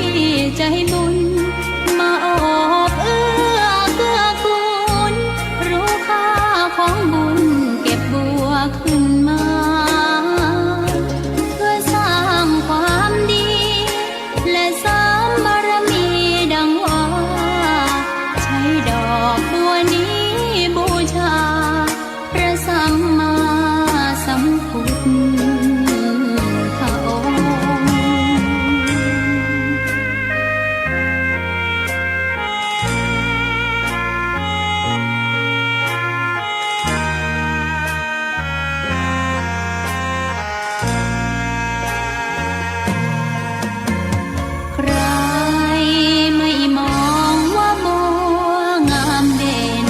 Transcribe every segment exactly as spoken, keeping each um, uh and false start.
ที่ใจบุญ มาโอบเอื้อเกื้อกูล รู้ค่าของบุญ เก็บบัวขึ้นมา เพื่อสร้างความดี และเสริมบารมีดังว่า ใช้ดอกบัวนี้บูชา พระสัมมาสัมพุทธองค์ ใครไม่มองว่าบัวงามเด่น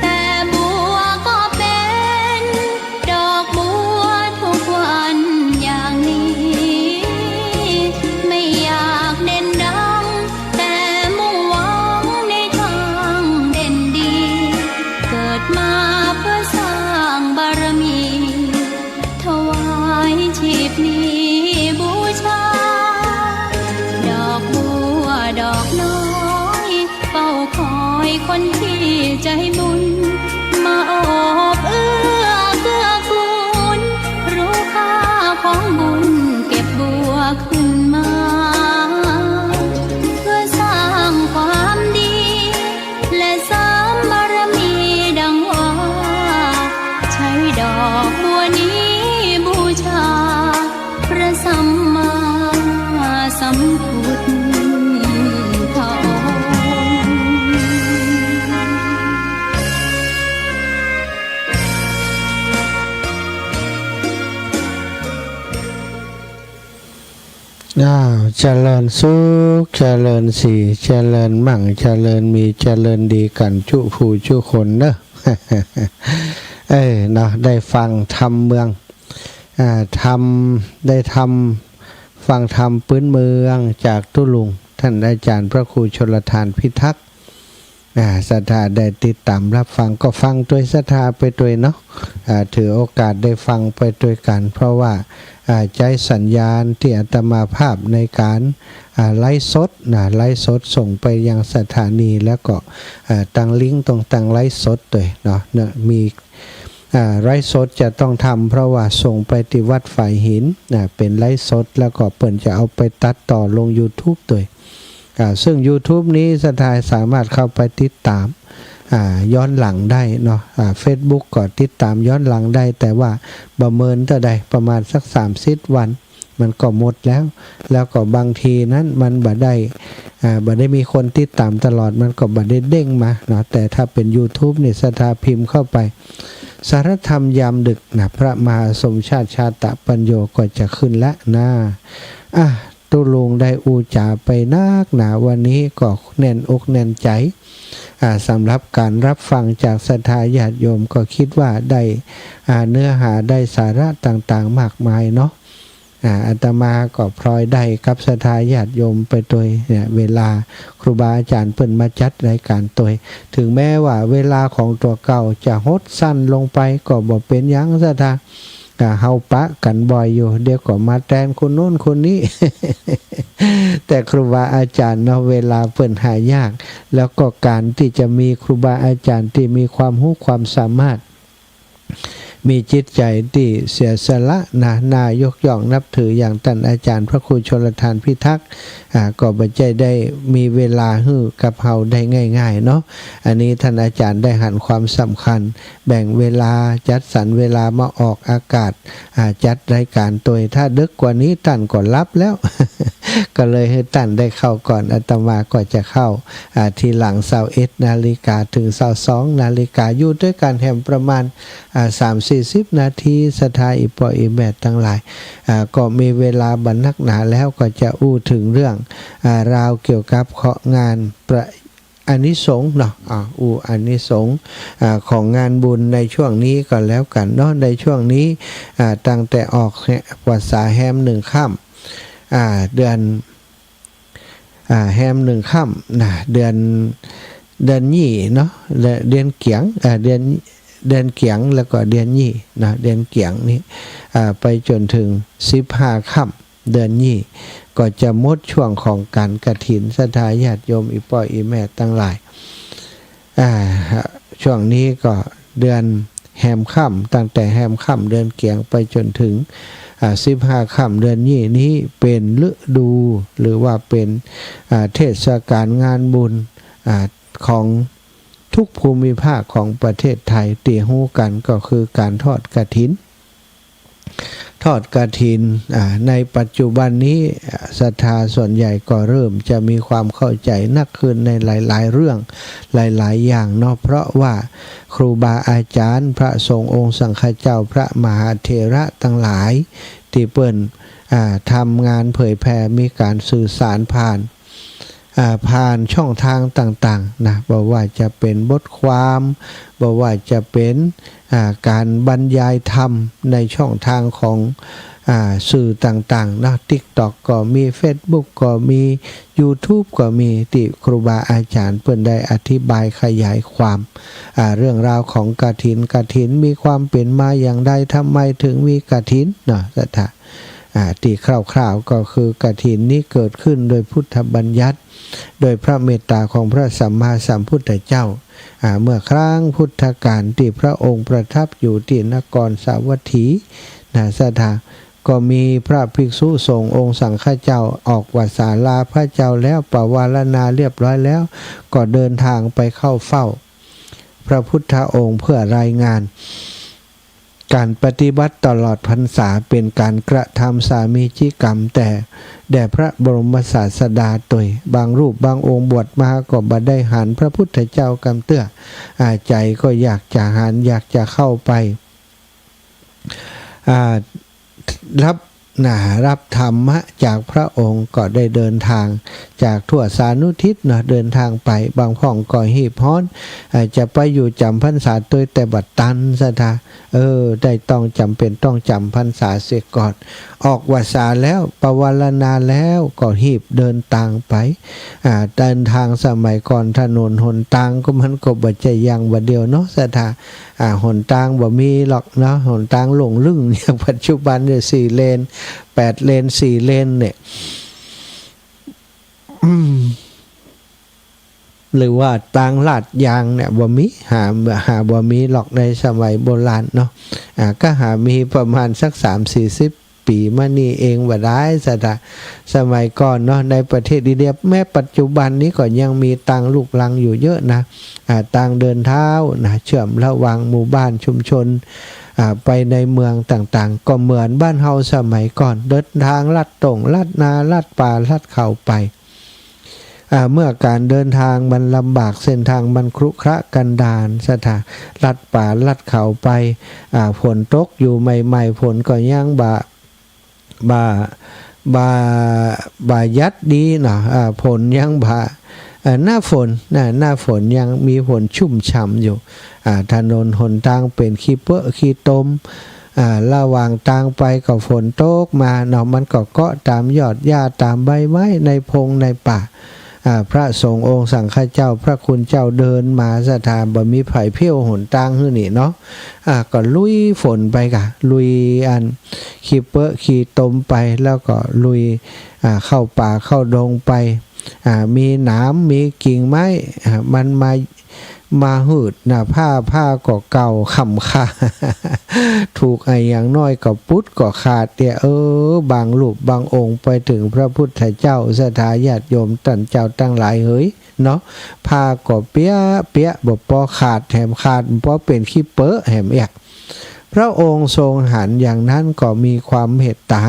แต่บัวก็เป็นดอกบัวทุกวันอย่างนี้ ไม่อยากเด่นดัง แต่มุ่งหวังในทางเด่นดี เกิดมาเพื่อสร้างบารมี ถวายชีพนี้บูชา ดอกบัวดอกน้อย เฝ้าคอยคนที่ใจบุญ มาโอบเอื้อเกื้อกูล รู้ค่าของบุญ เก็บบัวขึ้นมา เพื่อสร้างความดี และเสริมบารมีดังว่า ใช้ดอกบัวนี้บูชา พระสัมมาสัมพุทธองค์ อ้าว เจริญสุข เจริญสี เจริญมั่ง เจริญมี เจริญดีกั๋นจุผู้จุคนเนาะ เออ เนาะ ได้ฟังธรรมเมือง อ่า ธรรม ได้ธรรม ฟังธรรมปื๊นเมืองจากตุ๊ลุง ท่านอาจ๋ารย์พระครูชลทานพิทักษ์ อ่า ศรัทธาได้ติดต๋ามรับฟัง ก็ฟังตวยศรัทธาไปตวยเนาะ อ่า ถือโอกาสได้ฟังไปตวยกั๋น เพราะว่า อ่า ใจ๊สัญญาณตี้อาตมาภาพในก๋าน อ่า ไลฟ์สดนะ ไลฟ์สดส่งไปยังสถานี แล้วก็ อ่า ตังลิงก์ตรงตังไลฟ์สดตวยเนาะ เนี่ย มี อ่า ไลฟ์สดจะต้องทำ เพราะว่าส่งไปตี้วัดฝายหิน อ่า เป๋นไลฟ์สด แล้วก็เปิ้นจะเอาไปตัดต่อลงยูทูบตวย อ่า ซึ่งยูทูบนี้ศรัทธาสามารถเข้าไปติดต๋าม อ่า ย้อนหลังได้เนาะ อ่า เฟซบุ๊กก็ติดต๋ามย้อนหลังได้ แต่ว่าบ่เมินเต้าใด ประมาณสักสามสิบวัน มันก็หมดแล้ว แล้วก็บางทีนั้นมันบ่ได้ อ่า บ่ได้มีคนติดต๋ามตลอด มันก็บ่ได้เด้งมาเนาะ แต่ถ้าเป๋นยูทูบนี่ศรัทธาพิมพ์เข้าไป สารธรรมยามดึกนะ พระมหาสมชาติชาตปัญโญ ก็จะขึ้นแล้วนะ อ่ะ ตุ๊ลุงได้อู้จ๋าไปนักหนา วันนี้ก็แน่นอกแน่นใจ๋ อ่า สำหรับก๋านรับฟังจากศรัทธาญาติโยม ก็กึ๊ดว่าได้ อ่า เนื้อหาได้สาระต่างๆ มากมายเนาะ อ่า อาตมาก็พลอยได้กับศรัทธาญาติโยมไปตวยเนี่ย เวลาครูบาอาจ๋ารย์เปิ้นมาจัดรายก๋านตวย เถิงแม้ว่าเวลาของตั๋วเก่าจะหดสั้นลงไปก็บ่เป๋นหยังศรัทธา อ่า เฮาปะกั๋นบ่อยอยู่ เดี๋ยวก็มาแตนคนโน้นคนนี้ แต่ครูบาอาจ๋ารย์เนาะ เวลาเปิ้นหายาก แล้วก็ก๋านตี้จะมีครูบาอาจ๋ารย์ตี้มีความฮู้ความสามารถ มีจิตใจ๋ตี้เสียสละนะ น่ายกย่องนับถือ อย่างต้านอาจ๋ารย์พระครูชลทานพิทักษ์ อ่า ก็บ่ใจ้ได้มีเวลาหื้อกับเฮาได้ง่ายๆ เนาะ อันนี้ต้านอาจ๋ารย์ได้หันความสำคัญ แบ่งเวลา จัดสรรเวลามาออกอากาศ อ่า จัดรายก๋านตวย ถ้าดึกกว่านี้ต้านก็หลับแล้ว ก็เลยหื้อต้านได้เข้าก่อน อาตมาก็จะเข้า อ่า ทีหลัง ซาวเอ็ดนาฬิกาเถิงซาวสองนาฬิกา อยู่ตวยกั๋นแหมประมาณ อ่า สามสี่สิบนาที ศรัทธาอี่ป้ออี่แม่ตังหลาย อ่า ก็มีเวลาบ่นักหนาแล้ว ก็จะอู้เถิงเรื่อง อ่า ราวเกี่ยวกับเคราะห์งานประ อานิสงส์เนาะ อ่า อู้อานิสงส์ อ่า ของงานบุญในช่วงนี้ก็แล้วกั๋นเนาะ ในช่วงนี้ อ่า ตั้งแต่ออกพรรษาแฮมหนึ่งค่ำ อ่า เดือน อ่า แฮมหนึ่งค่ำนะ เดือน เดือนยี่เนาะ เดือน เดือนเกี๋ยง เอ่อ เดือน เดือนเกี๋ยง แล้วก็เดือนยี่นะ เดือนเกี๋ยงนี่ อ่า ไปจ๋นเถิงสิบห้าค่ำเดือนยี่ ก็จะหมดช่วงของก๋านกฐิน ศรัทธาญาติโยม อี่ป้ออี่แม่ตังหลาย อ่า ช่วงนี้ก็เดือนแฮมค่ำ ตั้งแต่แฮมค่ำเดือนเกี๋ยงไปจ๋นเถิง อ่า สิบห้าค่ำเดือนยี่นี้ เป๋นฤดู หรือว่าเป๋น อ่า เทศกาลงานบุญ อ่า ของทุกภูมิภาคของประเทศไทย ตี้ฮู้กั๋นก็คือก๋านทอดกฐิน ทอดกฐิน อ่า ในปัจจุบันนี้ อ่า ศรัทธาส่วนใหญ่ก็เริ่มจะมีความเข้าใจ๋นักขึ้นในหลายๆ เรื่อง หลายๆ อย่างเนาะ เพราะว่าครูบาอาจ๋ารย์ พระสงฆ์องค์สังฆเจ้า พระมหาเถระตังหลาย ตี้เปิ้น อ่า ทำงานเผยแผ่ มีก๋านสื่อสารผ่าน อ่า ผ่านช่องทางต่างๆ นะ บ่ว่าจะเป๋นบทความ บ่ว่าจะเป๋น อ่า ก๋านบรรยายธรรมในช่องทางของ อ่า สื่อต่างๆ นะ ติ๊กต็อกก็มี เฟซบุ๊กก็มี ยูทูบก็มี ตี้ครูบาอาจ๋ารย์เปิ้นได้อธิบายขยายความ อ่า เรื่องราวของกฐิน กฐินมีความเป๋นมาอย่างใด ทำไมถึงมีกฐิน เนาะ ศรัทธา อ่า ตี้คร่าวๆ ก็คือกฐินนี้เกิดขึ้นโดยพุทธบัญญัติ โดยพระเมตตาของพระสัมมาสัมพุทธเจ้า อ่า เมื่อครั้งพุทธกาลตี้พระองค์ประทับอยู่ตี้นครสาวัตถี นะ ศรัทธา ก็มีพระภิกษุสงฆ์องค์สังฆเจ้าออกวัสสาลาพระเจ้าแล้ว ปวารณาเรียบร้อยแล้ว ก็เดินทางไปเข้าเฝ้าพระพุทธองค์เพื่อรายงาน ก๋านปฏิบัติตลอดพรรษาเป๋นก๋านกระทำสามีจิกรรมแต่แด่พระบรมศาสดาตวย บางรูปบางองค์บวชมาก็บ่ได้หันพระพุทธเจ้ากำเตื้อ อ่า ใจ๋ก็อยากจะหัน อยากจะเข้าไป อ่า รับ นะ รับธรรมะจากพระองค์ ก็ได้เดินทางจากทั่วสานุทิศเนาะ เดินทางไป บางพ่องก็ฮีบฮ้อน อ่า จะไปอยู่จ๋ำพรรษาตวย แต่บ่ตัน ศรัทธา เออ ได้ต้องจ๋ำเป๋นต้องจ๋ำพรรษาเสียก่อน ออกวัสสาแล้ว ปวารณาแล้ว ก็ฮีบเดินตางไป อ่า เดินทางสมัยก่อนถนนหนตางก็มันก็บ่ใจ้อย่างบ่าเดี่ยวเนาะ ศรัทธา อ่า หนตางบ่มีหรอกเนาะ หนตางหลงลึ่ง อย่างปัจจุบันเนี่ย สี่เลน แปดเลน สี่เลนเนี่ย อืม หรือว่าตางลาดยางเนี่ย บ่มี หา หาบ่มีหรอกในสมัยโบราณเนาะ อ่า ก็หามีประมาณสักสามสี่สิบปี๋มานี่เองบ่าดาย ศรัทธา สมัยก่อนเนาะ ในประเทศอินเดีย แม้ปัจจุบันนี้ก็ยังมีตางลูกรังอยู่เยอะนะ อ่า ตางเดินเท้านะ เชื่อมระหว่างหมู่บ้านชุมชน อ่า ไปในเมืองต่างๆ ก็เหมือนบ้านเฮาสมัยก่อน เดินทางลัดต้งลัดนา ลัดป่าลัดเขาไป อ่า เมื่อก๋านเดินทางมันลำบาก เส้นทางมันครุขระกันดาร ศรัทธา ลัดป่าลัดเขาไป อ่า ฝนตกอยู่ใหม่ๆ ฝนก็ยังบ่ บ่ บ่ บ่หยัดดีเนาะ อ่า ฝนยังบ่ อ่า หน้าฝนนะ หน้าฝนยังมีฝนชุ่มฉ่ำอยู่ อ่า ถนนหนตางเป๋นขี้เปอะขี้ตม อ่า ระหว่างตางไปก็ฝนตกมาเนาะ มันก็เกาะต๋ามยอดหญ้าต๋ามใบไม้ในพงในป่า อ่า พระสงฆ์องค์สังฆเจ้า พระคุณเจ้าเดินมา ศรัทธา บ่มีใผเผี้ยวหนตางหื้อนี่เนาะ อ่า ก็ลุยฝนไปก่ะ ลุยอันขี้เปอะขี้ตมไป แล้วก็ลุย อ่า เข้าป่าเข้าดงไป อ่า มีหนามมีกิ่งไม้ อ่า มันมา มาหืดนะ ผ้า ผ้าก็เก่าค่ำค่า ถูกอะหยังน้อยก็ปุดก็ขาดเนี่ย เออ บางรูปบางองค์ไปเถิงพระพุทธเจ้า ศรัทธาญาติโยมต้านเจ้าตังหลายเหยเนาะ ผ้าก็เปียะเปียะ บ่ปอขาดแหม ขาดบ่ปอเป๋นขี้เปอะแหมเอียก พระองค์ทรงหันอย่างนั้นก็มีความเมตต๋า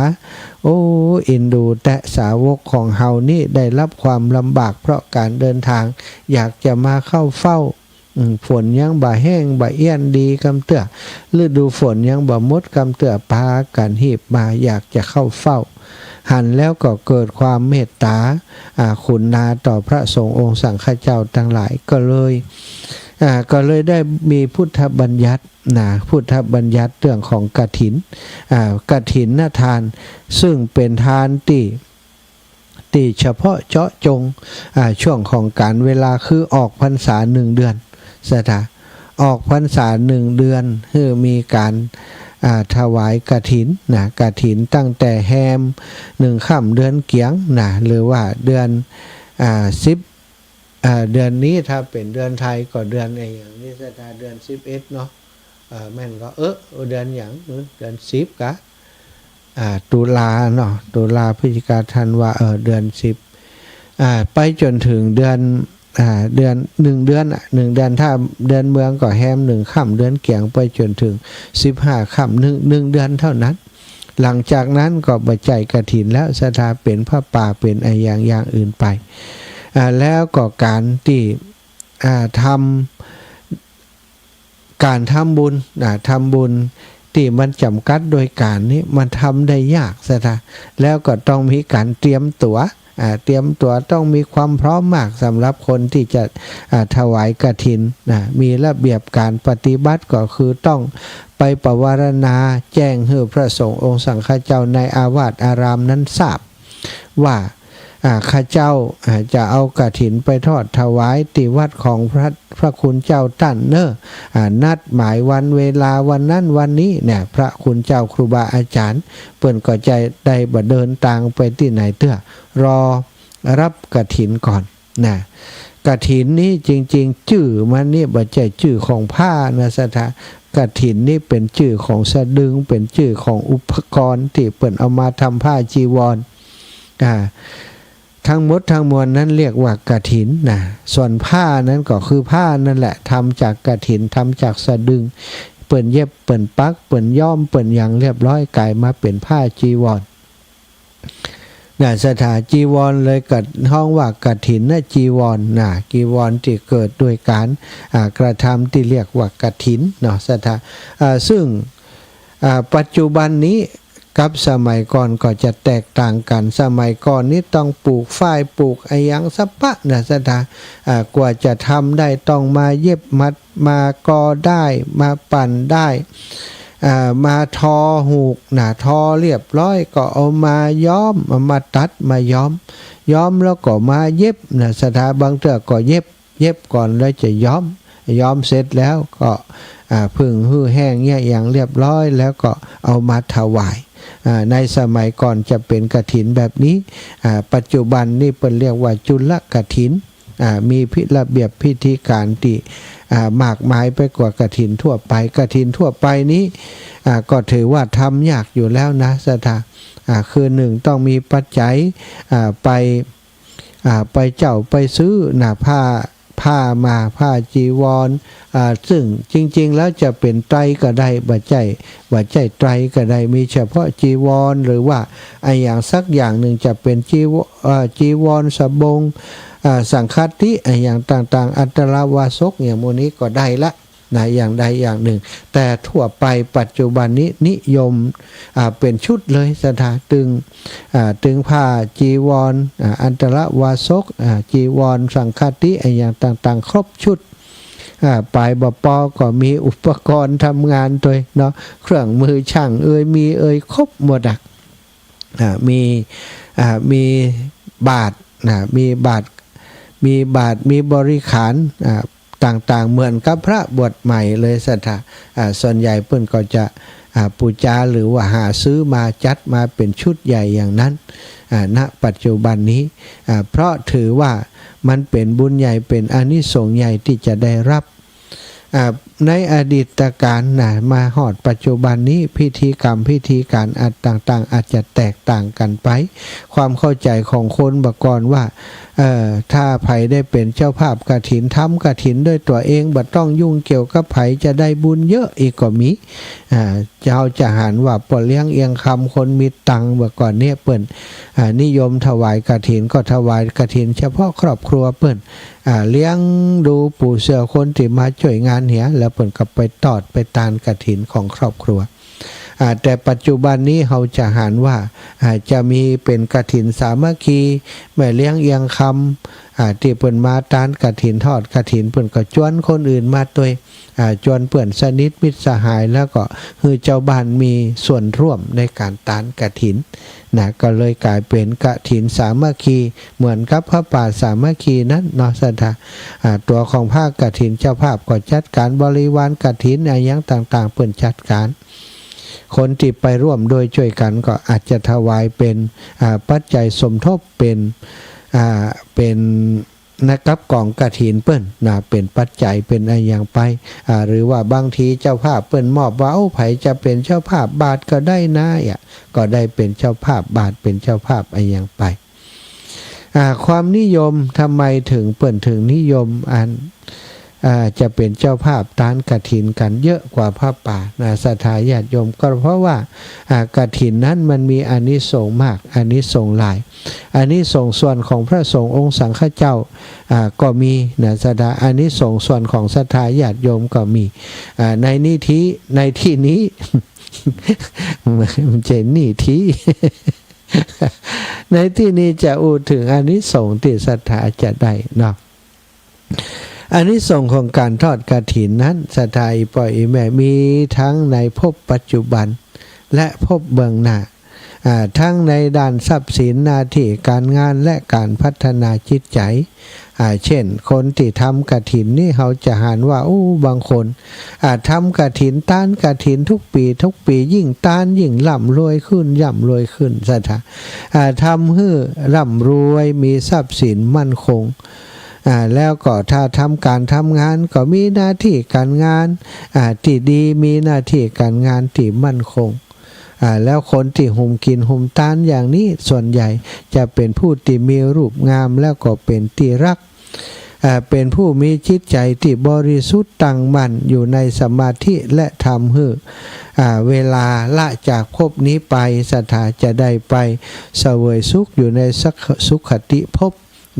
โอ้ เอ็นดูแต๊สาวกของเฮานี่ได้รับความลำบากเพราะก๋านเดินทาง อยากจะมาเข้าเฝ้า อืม ฝนยังบ่แห้งบ่เอี้ยนดีกำเตื้อ ฤดูฝนยังบ่หมดกำเตื้อ ปากั๋นฮีบมาอยากจะเข้าเฝ้า หันแล้วก็เกิดความเมตต๋า อ่า ขุนนาต่อพระสงฆ์องค์สังฆเจ้าตังหลาย ก็เลย อ่า ก็เลยได้มีพุทธบัญญัตินะ พุทธบัญญัติเรื่องของกฐิน อ่า กฐินทาน ซึ่งเป๋นทานตี้ ตี้เฉพาะเจาะจง อ่า ช่วงของก๋านเวลาคือออกพรรษาหนึ่งเดือน ศรัทธา ออกพรรษาหนึ่งเดือน หื้อมีก๋าน อ่า ถวายกฐินนะ กฐินตั้งแต่แฮมหนึ่งค่ำเดือนเกียงนะ หรือว่าเดือน อ่า สิบ อ่า เดือนนี้ถ้าเป๋นเดือนไทยก็เดือนไอ้หยังนี่ ศรัทธา เดือนสิบเอ็ดเนาะ เอ่อ แม่นก่อ เออ เดือนหยัง เออ เดือนสิบก่อ อ่า ตุลาเนาะ ตุลา พฤศจิกา ธันวา เออ เดือนสิบ อ่า ไปจ๋นเถิงเดือน อ่า เดือน หนึ่งเดือนอะ หนึ่งเดือน ถ้าเดือนเมืองก็แฮมหนึ่งค่ำเดือนเกียง ไปจ๋นเถิงสิบห้าค่ำ หนึ่ง หนึ่งเดือนเท่านั้น หลังจากนั้นก็บ่ใจ้กฐินแล้ว ศรัทธา เป๋นผ้าป่า เป๋นอะหยังอย่างอื่นไป อ่า แล้วก็ก๋านตี้ อ่า ทำ ก๋านทำบุญนะ ทำบุญตี้มันจ๋ำกัดโดยก๋านนี้ มันทำได้ยาก ศรัทธา แล้วก็ต้องมีก๋านเตรียมตั๋ว อ่า เตรียมตั๋ว ต้องมีความพร้อมมากสำหรับคนตี้จะ อ่า ถวายกฐินนะ มีระเบียบก๋านปฏิบัติก็คือต้องไปปวารณาแจ้งหื้อพระสงฆ์องค์สังฆเจ้าในอาวาสอารามนั้นทราบ ว่า อ่า ข้าเจ้า อ่า จะเอากฐินไปทอดถวายตี้วัดของพระ พระคุณเจ้าต้านเน่อ อ่า นัดหมายวันเวลาวันนั้นวันนี้เนี่ย พระคุณเจ้าครูบาอาจ๋ารย์เปิ้นก็จะได้บ่เดินตางไปตี้ไหนเตื้อ รอรับกฐินก่อนนะ กฐินนี้จริงๆ จื้อมันนี่บ่ใจ้จื้อของผ้านะ ศรัทธา กฐินนี้เป๋นจื้อของสะดึง เป๋นจื้อของอุปกรณ์ตี้เปิ้นเอามาทำผ้าจีวร อ่า ทั้งหมดทั้งมวลนั้นเรียกว่ากฐินนะ ส่วนผ้านั้นก็คือผ้านั่นแหละ ทำจากกฐิน ทำจากสะดึง เปิ้นเย็บ เปิ้นปัก เปิ้นย้อม เปิ้นหยังเรียบร้อย ก๋ายมาเป๋นผ้าจีวรนะ ศรัทธา จีวรเลยก็ฮ้องว่ากฐินนะจีวรนะ จีวรตี้เกิดด้วยก๋าน อ่า กระทำตี้เรียกว่ากฐินเนาะ ศรัทธา อ่า ซึ่ง อ่า ปัจจุบันนี้กับสมัยก่อนก็จะแตกต่างกั๋น สมัยก่อนนี้ต้องปลูกฝ้าย ปลูกอะหยังสะปะนะ ศรัทธา อ่า กว่าจะทำได้ต้องมาเย็บ มา มากอด้าย มาปั่นด้าย อ่า มาทอฮูกนะ ทอเรียบร้อยก็เอามาย้อม เอามาตัด มาย้อม ย้อมแล้วก็มาเย็บนะ ศรัทธา บางเตื้อก็เย็บ เย็บก่อนแล้วจะย้อม ย้อมเสร็จแล้วก็ อ่า ผึ่งหื้อแห้งเยียะหยังเรียบร้อย แล้วก็เอามาถวาย อ่า ในสมัยก่อนจะเป๋นกฐินแบบนี้ อ่า ปัจจุบันนี่เปิ้นเรียกว่าจุลกฐิน อ่า มีพิ ระเบียบพิธีก๋านตี้ อ่า มากมายไปกว่ากฐินทั่วไป กฐินทั่วไปนี้ อ่า ก็ถือว่าทำยากอยู่แล้วนะ ศรัทธา อ่า คือหนึ่งต้องมีปัจจัย อ่า ไป อ่า ไปเจ้าไปซื้อนะ ผ้า ผ้ามา ผ้าจีวร อ่า ซึ่งจริงๆ แล้วจะเป๋นไตรก็ได้ บ่ใจ้ บ่ใจ้ไตรก็ได้ มีเฉพาะจีวร หรือว่าอะหยังสักอย่างหนึ่ง จะเป๋นจีว เอ่อ จีวร สบง อ่า สังฆาทิ อะหยังต่างๆ อันตรวาสก อย่างหมู่นี้ก็ได้ละ นะ อย่างใดอย่างหนึ่ง แต่ทั่วไปปัจจุบันนี้นิยม อ่า เป๋นชุดเลย ศรัทธา ตึง อ่า ตึงผ้าจีวร อ่า อันตรวาสก อ่า จีวร สังฆาทิ อะหยังต่างๆ ครบชุด อ่า ป๋ายบ่ปอก็มีอุปกรณ์ทำงานตวยเนาะ เครื่องมือช่างเอย มีเอย ครบหมดอะ อ่า มี อ่า มีบาตรนะ มีบาตร มีบาตร มีบริขาร อ่า ต่างๆ เหมือนกับพระบวชใหม่เลย ศรัทธา อ่า ส่วนใหญ่เปิ้นก็จะ อ่า ปู๋จา หรือว่าหาซื้อมาจัดมาเป๋นชุดใหญ่อย่างนั้น อ่า ณ ปัจจุบันนี้ อ่า เพราะถือว่ามันเป๋นบุญใหญ่ เป๋นอานิสงส์ใหญ่ตี้จะได้รับ อ่า ในอดีตกาลนะ มาฮอดปัจจุบันนี้ พิธีกรรมพิธีก๋านอันต่างๆ อาจจะแตกต่างกั๋นไป ความเข้าใจ๋ของคนบ่าก่อนว่า เอ่อ ถ้าใผได้เป๋นเจ้าภาพกฐิน ทำกฐินด้วยตั๋วเอง บ่ต้องยุ่งเกี่ยวกับใผ จะได้บุญเยอะอีกก็มี อ่า เฮาจะหันว่าป้อเลี้ยงเอียงคำ คนมีตังค์ บ่าก่อนเนี่ยเปิ้น อ่า นิยมถวายกฐิน ก็ถวายกฐินเฉพาะครอบครัวเปิ้น อ่า เลี้ยงดูปู๋เสือคนตี้มาจ้วยงานเหีย แล้วเปิ้นก็ไปตอดไปตานกฐินของครอบครัว อ่า แต่ปัจจุบันนี้เฮาจะหันว่า อ่า จะมีเป๋นกฐินสามัคคี แม่เลี้ยงเอียงคำ อ่า ตี้เปิ้นมาตานกฐิน ทอดกฐิน เปิ้นก็จวนคนอื่นมาตวย อ่า จวนเปื้อนสนิทมิตรสหาย แล้วก็หื้อเจ้าบ้านมีส่วนร่วมในก๋านตานกฐินนะ ก็เลยก๋ายเป๋นกฐินสามัคคี เหมือนกับผ้าป่าสามัคคีนั้นเนาะ ศรัทธา อ่า ตั๋วของผ้ากฐิน เจ้าภาพก็จัดก๋าน บริวารกฐิน อะหยังต่างๆ เปิ้นจัดก๋าน คนตี้ไปร่วมโดยจ้วยกั๋นก็อาจจะถวายเป๋น อ่า ปัจจัยสมทบเป๋น อ่า เป๋น นะครับ ก๋องกฐินเปิ้นนะ เป๋นปัจจัยเป๋นอะหยังไป อ่า หรือว่าบางทีเจ้าภาพเปิ้นมอบว่า โอ้ ใผจะเป๋นเจ้าภาพบาตรก็ได้นะ อ่ะ ก็ได้เป๋นเจ้าภาพบาตร เป๋นเจ้าภาพอะหยังไป อ่า ความนิยม ทำไมเถิงเปิ้นเถิงนิยมอัน อ่า จะเป๋นเจ้าภาพตานกฐินกั๋นเยอะกว่าผ้าป่านะ ศรัทธาญาติโยม ก็เพราะว่า อ่า กฐินนั้นมันมีอานิสงส์มาก อานิสงส์หลาย อานิสงส์ส่วนของพระสงฆ์องค์สังฆเจ้า อ่า ก็มีนะ ศรัทธา อานิสงส์ส่วนของศรัทธาญาติโยมก็มี อ่า ในนิธิ ในที่นี้ มันจะนิธิ ในที่นี้จะอู้เถิงอานิสงส์ตี้ศรัทธาจะได้เนาะ อานิสงส์ของก๋านทอดกฐินนั้น ศรัทธาอี่ป้ออี่แม่ มีตึงในภพปัจจุบัน และภพเบื้องหน้า อ่า ตึงในด้านทรัพย์สิน หน้าตี้ก๋านงาน และก๋านพัฒนาจิตใจ๋ อ่า เช่น คนตี้ทำกฐินนี่ เฮาจะหันว่า โอ้ บางคน อ่า ทำกฐิน ตานกฐินทุกปี๋ ทุกปี๋ ยิ่งตานยิ่งร่ำรวยขึ้น ร่ำรวยขึ้น ศรัทธา อ่า ทำหื้อร่ำรวย มีทรัพย์สินมั่นคง อ่า แล้วก็ถ้าทำก๋านทำงานก็มีหน้าตี้ก๋านงาน อ่า ตี้ดี มีหน้าตี้ก๋านงานตี้มั่นคง อ่า แล้วคนตี้หุมกิ๋นหุมตานอย่างนี้ ส่วนใหญ่จะเป๋นผู้ตี้มีรูปงาม แล้วก็เป๋นตี้ฮัก อ่า เป๋นผู้มีจิตใจ๋ตี้บริสุทธิ์ตั้งมั่นอยู่ในสมาธิ และทำหื้อ อ่า เวลาละจากภพนี้ไป ศรัทธาจะได้ไปเสวยสุขอยู่ในสุข สุขคติภพ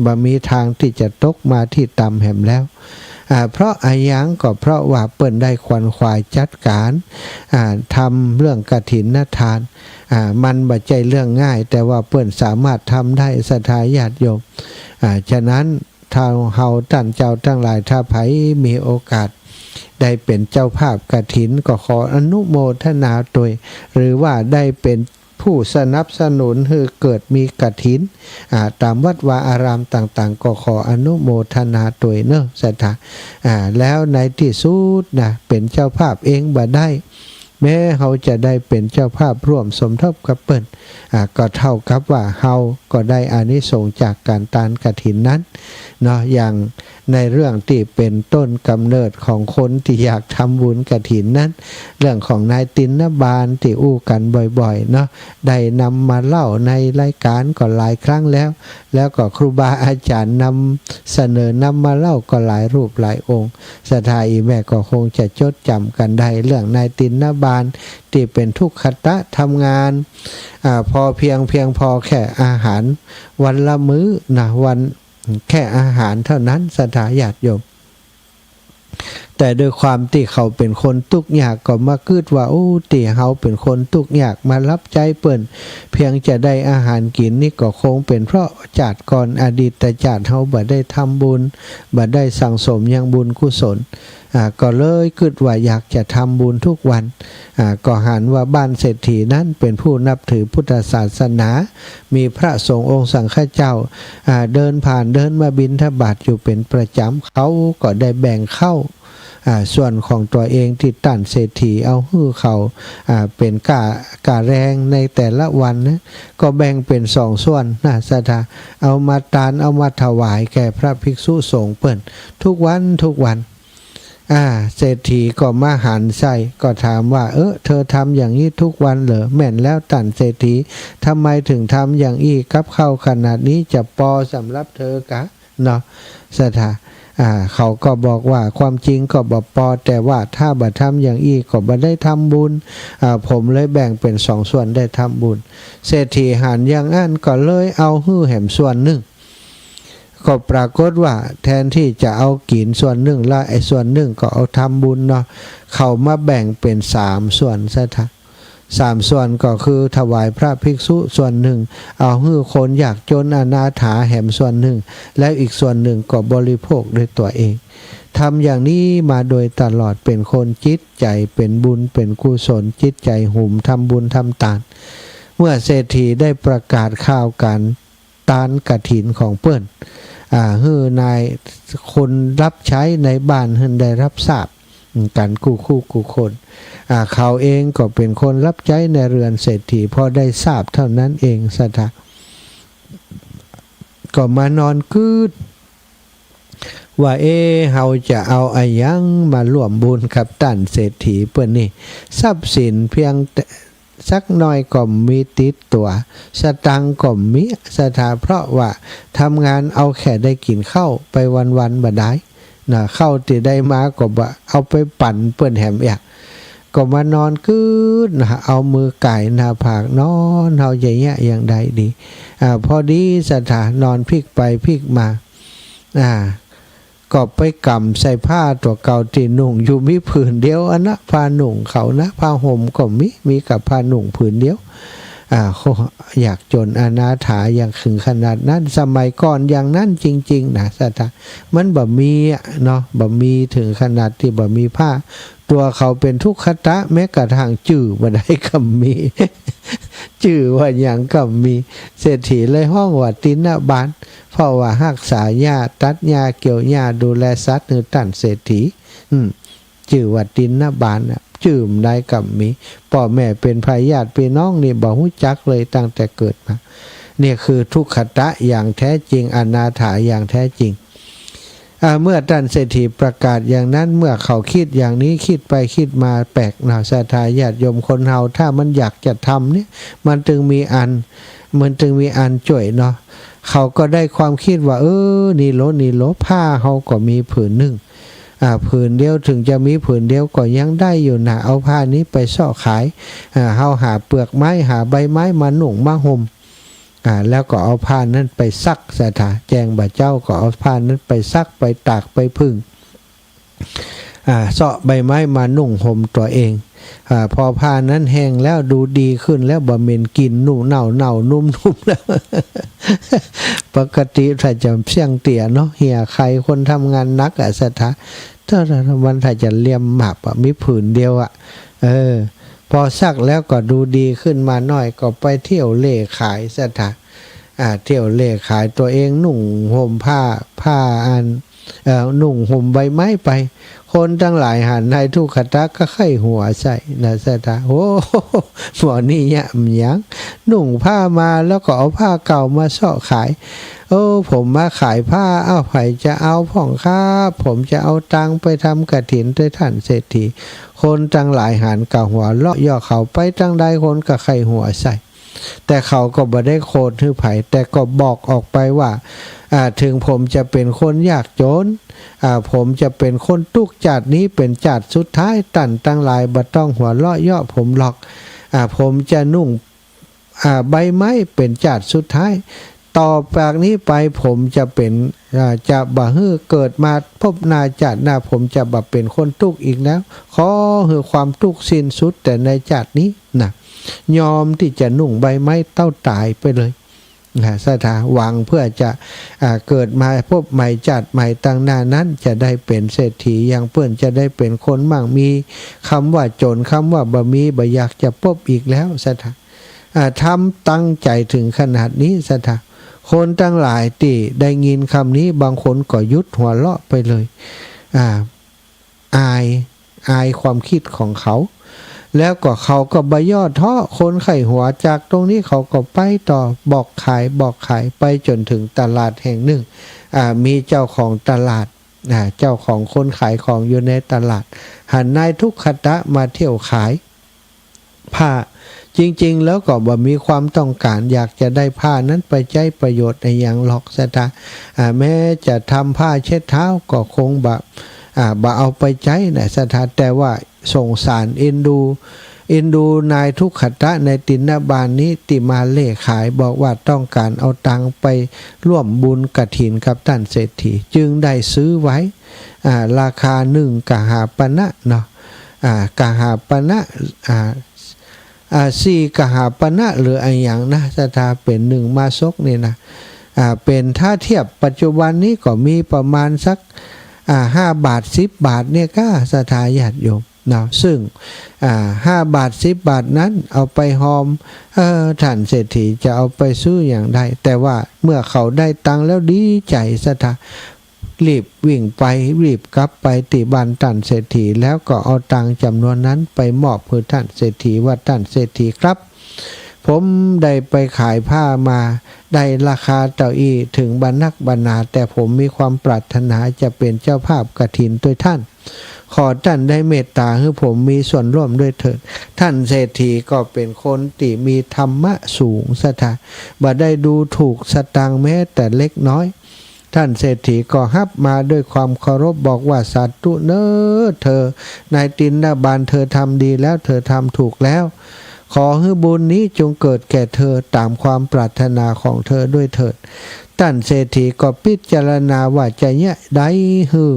บ่มีตางตี้จะตกมาตี้ต่ำแหมแล้ว อ่า เพราะอะหยัง ก็เพราะว่าเปิ้นได้ขวนขวายจัดก๋าน อ่า ทำเรื่องกฐินทาน อ่า มันบ่ใจ้เรื่องง่าย แต่ว่าเปิ้นสามารถทำได้ ศรัทธาญาติโยม อ่า ฉะนั้น ถ้าเฮาต้านเจ้าตังหลาย ถ้าใผมีโอกาสได้เป๋นเจ้าภาพกฐิน ก็ขออนุโมทนาตวย หรือว่าได้เป๋นผู้สนับสนุนหื้อเกิดมีกฐิน อ่า ต๋ามวัดวาอารามต่างๆ ก็ขออนุโมทนาตวยเนาะ ศรัทธา อ่า แล้วในตี้สุดนะ เป๋นเจ้าภาพเองบ่ได้ แม้เฮาจะได้เป๋นเจ้าภาพร่วมสมทบกับเปิ้น อ่า ก็เต้ากับว่าเฮาก็ได้อานิสงส์จากก๋านตานกฐินนั้นเนาะ อย่างในเรื่องตี้เป๋นต้นก๋ำเนิดของคนตี้อยากทำบุญกฐินนั้น เรื่องของนายติณบาลตี้อู้กั๋นบ่อยๆ เนาะ ได้นำมาเล่าในรายก๋านก็หลายครั้งแล้ว แล้วก็ครูบาอาจ๋ารย์นำเสนอ นำมาเล่าก็หลายรูปหลายองค์ ศรัทธาอี่แม่ก็คงจะจดจ๋ำกั๋นได้ เรื่องนายติณบาลตี้เป๋นทุกขะทำงาน อ่า พอเพียง เพียงพอแค่อาหารวันละมื้อนะ วัน แค่อาหารเต้านั้น ศรัทธาญาติโยม แต่ด้วยความตี้เขาเป๋นคนตุ๊กข์ยาก ก็มากึ๊ดว่า โอ้ ตี้เฮาเป๋นคนตุ๊กข์ยาก มาฮับใจ๊เปิ้น เพียงจะได้อาหารกิ๋นนี่ ก็คงเป๋นเพราะจาติก่อน อดีตจาติเฮาบ่ได้ทำบุญ บ่ได้สั่งสมยังบุญกุศล อ่า ก็เลยกึ๊ดว่าอยากจะทำบุญทุกวัน อ่า ก็หันว่าบ้านเศรษฐีนั้นเป๋นผู้นับถือพุทธศาสนา มีพระสงฆ์องค์สังฆเจ้า อ่า เดินผ่านเดินมาบิณฑบาตอยู่เป๋นประจ๋ำ เขาก็ได้แบ่งข้าว อ่า ส่วนของตั๋วเองตี้ต้านเศรษฐีเอาหื้อเขา อ่า เป๋นก้า ก้าแรงในแต่ละวันนะ ก็แบ่งเป๋นสองส่วนนะ ศรัทธา เอามาตาน เอามาถวายแก่พระภิกษุสงฆ์เปิ้นทุกวันทุกวัน อ่า เศรษฐีก็มาหันใส่ ก็ถามว่า เออ เธอทำอย่างนี้ทุกวันเหรอ แม่นแล้วต้านเศรษฐี ทำไมถึงทำอย่างอี้ กับข้าวขนาดนี้จะปอสำหรับเธอกา เนาะ ศรัทธา อ่า เขาก็บอกว่า ความจริงก็บ่ปอ แต่ว่าถ้าบ่ทำอย่างอี้ก็บ่ได้ทำบุญ อ่า ผมเลยแบ่งเป๋นสองส่วนได้ทำบุญ เศรษฐีหันอย่างอั้นก็เลยเอาหื้อแหมส่วนนึ่ง ก็ปรากฏว่าแทนตี้จะเอากิ๋นส่วนนึ่ง แล้วไอ้ส่วนนึ่งก็เอาทำบุญเนาะ เขามาแบ่งเป๋นสามส่วน ศรัทธา สามส่วนก็คือถวายพระภิกษุส่วนนึ่ง เอาหื้อคนยากจนอนาถาแหมส่วนนึ่ง แล้วอีกส่วนนึ่งก็บริโภคด้วยตั๋วเอง ทำอย่างนี้มาโดยตลอด เป๋นคนจิตใจ๋เป๋นบุญเป๋นกุศล จิตใจ๋หุมทำบุญทำตาน เมื่อเศรษฐีได้ประกาศข่าวก๋านตานกฐินของเปิ้น อ่า หื้อนายคนฮับใจ๊ในบ้านหื้อได้ฮับทราบ กั๋นกู้คู่กู้คน อ่า เขาเองก็เป๋นคนฮับใจ๊ในเฮือนเศรษฐี พอได้ทราบเต้านั้นเองศรัทธา ก็มานอนกึ๊ด ว่า เอ๊ะ เฮาจะเอาอะหยังมาฮ่วมบุญกับต้านเศรษฐีเปิ้นนี่ ทรัพย์สินเปียงแต่สักหน้อยก็บ่มีติดตั๋ว สตางค์ก็บ่มีศรัทธา เพราะว่าทำงานเอาแค่ได้กิ๋นข้าวไปวันๆ บ่ดาย นะ ข้าวตี้ได้มาก็บ่เอาไปปั๋นเปิ้นแหมเอียะ ก็มานอนกึ๊ดนะ เอามือก่ายหน้าผากนอน เฮาจะเยียะอย่างใดดี อ่า พอดีศรัทธานอนพลิกไปพลิกมา อ่า ก็ไปก๋ำใส่ผ้าตั๋วเก่าตี้นุ่งอยู่มีผืนเดียวอันนะ ผ้านุ่งเขานะ ผ้าห่มก็บ่มี มีกับผ้านุ่งผืนเดียว อ่า โอ้ ยากจ๋นอนาถาอย่างเถิงขนาดนั้น สมัยก่อนอย่างนั้นจริงๆ นะศรัทธา มันบ่มีอะเนาะ บ่มีเถิงขนาดตี้บ่มีผ้า ตั๋วเขาเป๋นทุกขตะ แม้กระทั่งจื้อบ่ได้ก็บ่มี จื้อว่าหยังก็บ่มี เศรษฐีเลยฮ้องว่าติณบาล เพราะว่าฮักษาหญ้า ตัดหญ้า เกี่ยวหญ้า ดูแลสัตว์หื้อต้านเศรษฐี อืม จื้อว่าติณบาลน่ะ จื้อบ่ได้ก็บ่มี ป้อแม่เป๋นไผ ญาติปี้น้องนี่บ่ฮู้จักเลยตั้งแต่เกิดมา เนี่ยคือทุกขตะอย่างแท้จริง อนาถาอย่างแท้จริง อ่า เมื่อต้านเศรษฐีประกาศอย่างนั้น เมื่อเขากึ๊ดอย่างนี้ กึ๊ดไปกึ๊ดมา แปลกเนาะศรัทธาญาติโยม คนเฮาถ้ามันอยากจะทำเนี่ย มันตึงมีอัน มันตึงมีอันจ้วยเนาะ เขาก็ได้ความกึ๊ดว่า เออ นี่โล นี่โล ผ้าเฮาก็มีผืนนึ่ง อ่า ผืนเดียว เถิงจะมีผืนเดียวก็ยังได้อยู่นะ เอาผ้านี้ไปเซาะขาย อ่า เฮาหาเปือกไม้ หาใบไม้มานุ่งมาห่ม อ่า แล้วก็เอาผ้านั้นไปซักศรัทธา แจ้งบ่าเจ๊า ก็เอาผ้านั้นไปซัก ไปตาก ไปผึ่ง อ่า เซาะใบไม้มานุ่งห่มตั๋วเอง อ่า พอผ้านั้นแห้งแล้ว ดูดีขึ้นแล้ว บ่เหม็นกลิ่นนุ่ม เน่าๆ นุ่มๆ แล้ว ปกติถ้าจะเสี้ยงเตี้ยเนาะ เหี่ยไข คนทำงานหนักอะศรัทธา ถ้ามันถ้าจะเลียมหมากอะ มีผืนเดียวอะ เออ พอซักแล้วก็ดูดีขึ้นมาหน้อย ก็ไปเที่ยวเล่ขายศรัทธา อ่า เที่ยวเล่ขายตั๋วเอง นุ่งห่มผ้า ผ้าอัน เอ่อ นุ่งห่มใบไม้ไป คนตังหลายหันนายทุกขตะก็ใค่หัวใส่นะศรัทธา โอ้ หมอนี่เยียะอะหยัง นุ่งผ้ามาแล้วก็เอาผ้าเก่ามาเซาะขาย เออ ผมมาขายผ้า อ้าว ใผจะเอาพ่องครับ ผมจะเอาตังค์ไปทำกฐินตวยต้านเศรษฐี คนตังหลายหันก็หัวเราะเยาะเขา ไปตังใดคนก็ใค่หัวใส่ แต่เขาก็บ่ได้โขดหื้อใผ แต่ก็บอกออกไปว่า อ่า เถิงผมจะเป๋นคนยากจ๋น อ่า ผมจะเป๋นคนตุ๊กข์ จาตินี้เป๋นจาติสุดท้าย ต้านตังหลายบ่ต้องหัวเราะเยาะผมหรอก อ่า ผมจะนุ่ง อ่า ใบไม้เป๋นจาติสุดท้าย ต่อจากนี้ไปผมจะเป๋น อ่า จะบ่หื้อเกิดมาพบหน้าจาติหน้า ผมจะบ่เป๋นคนตุ๊กข์อีกแล้ว ขอหื้อความตุ๊กข์สิ้นสุดแต่ในจาตินี้นะ ยอมตี้จะนุ่งใบไม้เต้าต๋ายไปเลย นะ ศรัทธา หวังเปื้อจะ อ่า เกิดมาพบใหม่จาติใหม่ตังหน้านั้น จะได้เป๋นเศรษฐีอย่างเปิ้น จะได้เป๋นคนมั่งมี กำว่าจ๋น กำว่าบ่มี บ่อยากจะปบอีกแล้ว ศรัทธา อ่า ทำตั้งใจ๋เถิงขนาดนี้ ศรัทธา คนตังหลายตี้ได้ยินกำนี้ บางคนก็หยุดหัวเราะไปเลย อ่า อาย อายความกึ๊ดของเขา แล้วก็เขาก็บ่ย่อท้อ คนใค่หัวจากตรงนี้เขาก็ไปต่อ บอกขาย บอกขาย ไปจ๋นเถิงตลาดแห่งนึ่ง อ่า มีเจ้าของตลาด อ่า เจ้าของคนขายของอยู่ในตลาด หันนายทุกขตะมาเที่ยวขาย ผ้า จริงๆ แล้วก็บ่มีความต้องก๋านอยากจะได้ผ้านั้นไปใจ๊ประโยชน์อะหยังหรอก ศรัทธา อ่า แม้จะทำผ้าเช็ดเท้าก็คงบ่ อ่า บ่เอาไปใจ๊นะ ศรัทธา แต่ว่าสงสารเอ็นดู เอ็นดูนายทุกขตะในติณบาลนี้ตี้มาเล่ขาย บอกว่าต้องก๋านเอาตังค์ไปฮ่วมบุญกฐินกับต้านเศรษฐี จึงได้ซื้อไว้ อ่า ราคานึ่งกหาปณะเนาะ อ่า กหาปณะ อ่า อ่า สี่กหาปณะหรืออะหยังนะ ศรัทธา เป๋นนึ่งมะสกนี่นะ อ่า เป๋นถ้าเทียบปัจจุบันนี้ก็มีประมาณสัก อ่า ห้าบาท สิบบาทเนี่ยก้า ศรัทธาญาติโยมเนาะ ซึ่ง อ่า ห้าบาท สิบบาทนั้นเอาไปฮอม เออ ต้านเศรษฐีจะเอาไปซื้อหยังได้ แต่ว่าเมื่อเขาได้ตังค์แล้วดีใจ๋ ศรัทธา รีบวิ่งไป รีบกลับไปตี้บ้านต้านเศรษฐี แล้วก็เอาตังค์จ๋ำนวนนั้นไปมอบหื้อต้านเศรษฐี ว่า ต้านเศรษฐีครับ ผมได้ไปขายผ้ามา ได้ราคาเต้าอี้เถิงบ่นักบ่หนา แต่ผมมีความปรารถนาจะเป๋นเจ้าภาพกฐินตวยต้าน ขอต้านได้เมตต๋าหื้อผมมีส่วนร่วมด้วยเถิด ต้านเศรษฐีก็เป๋นคนตี้มีธรรมะสูงศรัทธา บ่ได้ดูถูกสตางค์แม้แต่เล็กน้อย ต้านเศรษฐีก็ฮับมาด้วยความเคารพ บอกว่า สาธุเน่อ เธอ นายติณบาล เธอทำดีแล้ว เธอทำถูกแล้ว ขอหื้อบุญนี้จงเกิดแก่เธอต๋ามความปรารถนาของเธอด้วยเถิด ต้านเศรษฐีก็พิจารณาว่า จะเยียะใดหื้อ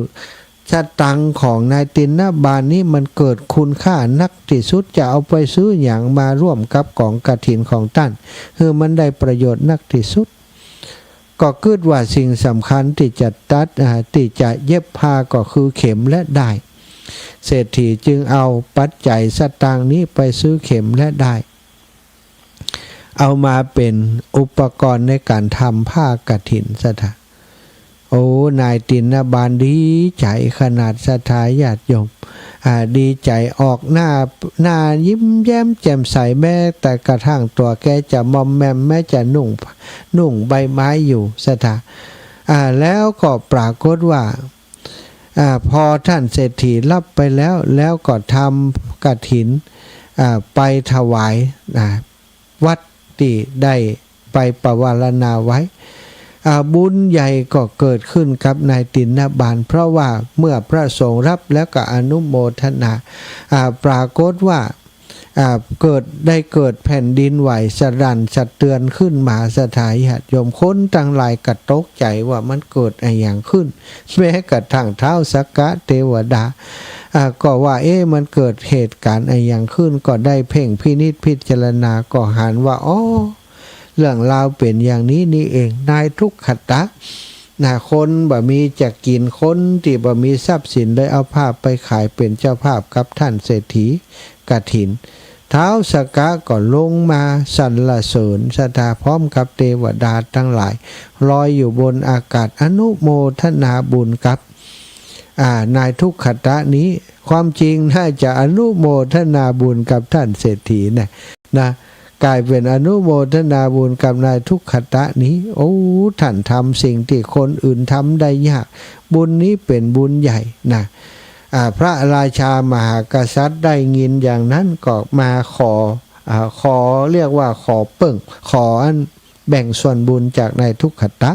สตางค์ของนายติณบาลนี้มันเกิดคุณค่านักตี้สุด จะเอาไปซื้อหยังมาร่วมกับก๋องกฐินของต้าน หื้อมันได้ประโยชน์นักตี้สุด ก็กึ๊ดว่าสิ่งสำคัญตี้จะตัด อ่า ตี้จะเย็บผ้าก็คือเข็มและด้าย เศรษฐีจึงเอาปัจจัยสตางค์นี้ไปซื้อเข็มและด้าย เอามาเป๋นอุปกรณ์ในก๋านทำผ้ากฐินศรัทธา โอ้ นายติณบาลดีใจ๋ขนาดศรัทธาญาติโยม อ่า ดีใจ๋ออกหน้า หน้ายิ้มแย้มแจ่มใส แม้แต่กระทั่งตั๋วแกจะมอมแมม แม้จะนุ่ง นุ่งใบไม้อยู่ศรัทธา อ่า แล้วก็ปรากฏว่า อ่า พอต้านเศรษฐีฮับไปแล้ว แล้วก็ทำกฐิน อ่า ไปถวาย อ่า วัดตี้ได้ไปปวารณาไว้ อ่า บุญใหญ่ก็เกิดขึ้นกับนายติณบาล เพราะว่าเมื่อพระสงฆ์ฮับแล้วก็อนุโมทนา อ่า ปรากฏว่า อ่า เกิด ได้เกิดแผ่นดินไหวสะดั่นสะเทือนขึ้นมาศรัทธาญาติโยม คนตังหลายก็ตกใจ๋ว่ามันเกิดอะหยังขึ้น แม้กระทั่งท้าวสักกะเทวดา อ่า ก็ว่า เอ๊ะ มันเกิดเหตุก๋ารณ์อะหยังขึ้น ก็ได้เพ่งพินิจพิจารณา ก็หันว่า อ้อ เรื่องราวเป๋นอย่างนี้นี่เอง นายทุกขตะ นะ คนบ่มีจะกิ๋น คนตี้บ่มีทรัพย์สิน เลยเอาผ้าไปขายเป๋นเจ้าภาพกับต้านเศรษฐีกฐิน ท้าวสักกะก็ลงมาสรรเสริญศรัทธาพร้อมกับเทวดาตังหลาย ลอยอยู่บนอากาศอนุโมทนาบุญกับ อ่า นายทุกขตะนี้ ความจริงน่าจะอนุโมทนาบุญกับต้านเศรษฐีนะ นะ ก๋ายเป๋นอนุโมทนาบุญกับนายทุกขตะนี้ โอ้ ต้านทำสิ่งตี้คนอื่นทำได้ยาก บุญนี้เป๋นบุญใหญ่นะ อ่า พระราชามหากษัตริย์ได้ยินอย่างนั้นก็มาขอ อ่า ขอ เรียกว่าขอเปิ้ง ขออันแบ่งส่วนบุญจากนายทุกขตะ